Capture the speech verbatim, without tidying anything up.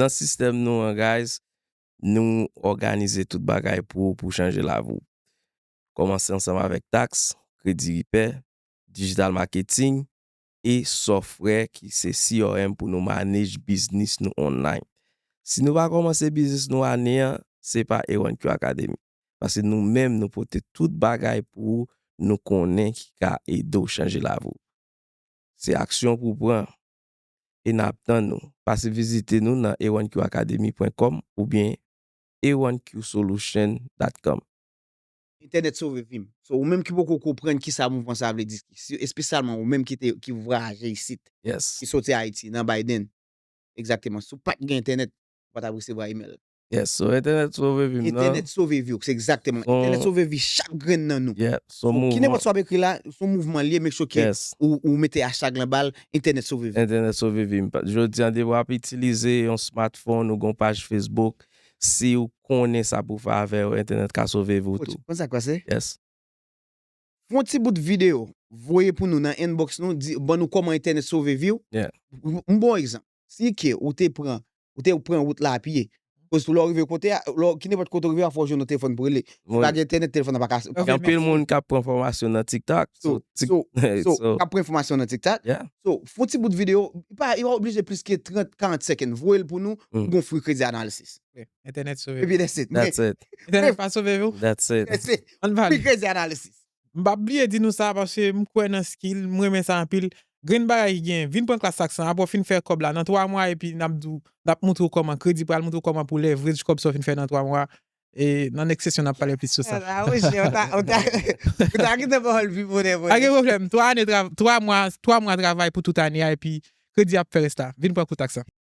Nan sistèm nou an, guys, nou òganize tout bagay pou ou, pou chanje lavi w. Kòmanse ansanm avèk taks, kredi ripè, digital marketing, e software ki se C R M pou nou manage biznis nou online. Si nou pa kòmanse biznis nou ane an, se pa A one Q Academy. Paske nou menm, nou pote tout bagay pou ou, nou konnen ki ka ede w chanje lavi w. Se aksyon pou w pran. E n ap tann ou. Pase vizite nou nan A one Q academy point com oubyen A one Q solution dot com. Entènèt sove vi m. So, ou menm ki poko konprann kisa mouvman sa vle di, si- espesyalman ou menm ki te ki vwayaje isit, Yes. ki soti Ayiti, nan Biden. Egzakteman. Si w pa t gen entènèt, ou pa t ap resevwa email. Yes. So, entènèt sove vi m nan. Entènèt sove vi w, se egzakteman. Son- Entènèt sove vi chak grenn nan nou. Yeah. Son So, ki mouvman. Nenpòt sa w ap ekri la, son mouvman l ye, make sure ke Yes. ou, ou mete hashtag lan ba l, entènèt sove vi w. Entènèt sove vi m. Jodi an, depi w ap itilize yon smartphone ou gon paj Facebook, si w konnen sa pou fè avè w, entènèt ka sove vi w tou. Konn sa k pase? Yes. Fè yon ti bout videyo, voye pou nou nan inbox nou, di, ban nou kòman entènèt sove vi w. Yeah. M m bon egzanp. Si ke ou te pran, ou te pran wout la a pye, koz tou lè w rive kote a, lè w- ki nenpòt kote w rive a, fò w jwenn yon telefòn pou rele. Si pa gen entènèt, telefòn nan pa ka. Gen anpil moun k ap pran fòmasyon nan TikTok. So, So, Tik- so, so, so, k ap pran enfòmasyon nan TikTok. Yeah. So, fè yon ti bout videyo, pa, yo pa oblije plis ke trant, karant second. Voye l pou nou, Mm. gon free credit analysis. Entènèt sove. Epi that's it. That's it. Entènèt pa sove vi w. That's it. That's it. Ann pale. Free credit analysis. M p ap bliye di nou sa paske m kwè nan skill, m renmen sa anpil. Grenn bagay ki gen, vin pran klas taks lan, apre w fin fè kòb la nan twa mwa epi n ap di w, n ap montre w kòman kredi pral montre w kòman pou leverage kòb sa w fin fè nan twa mwa. E nan next session n ap pale plis sou sa. Ah, Roger, ou ta, ou ta, ou ta kite pawòl pi bonè, bonè. Pa gen pwoblèm, twa ane, twa mwa, twa mwa travay pou tout ane a epi kredi ap fè rès la. Vin pran kou taks lan.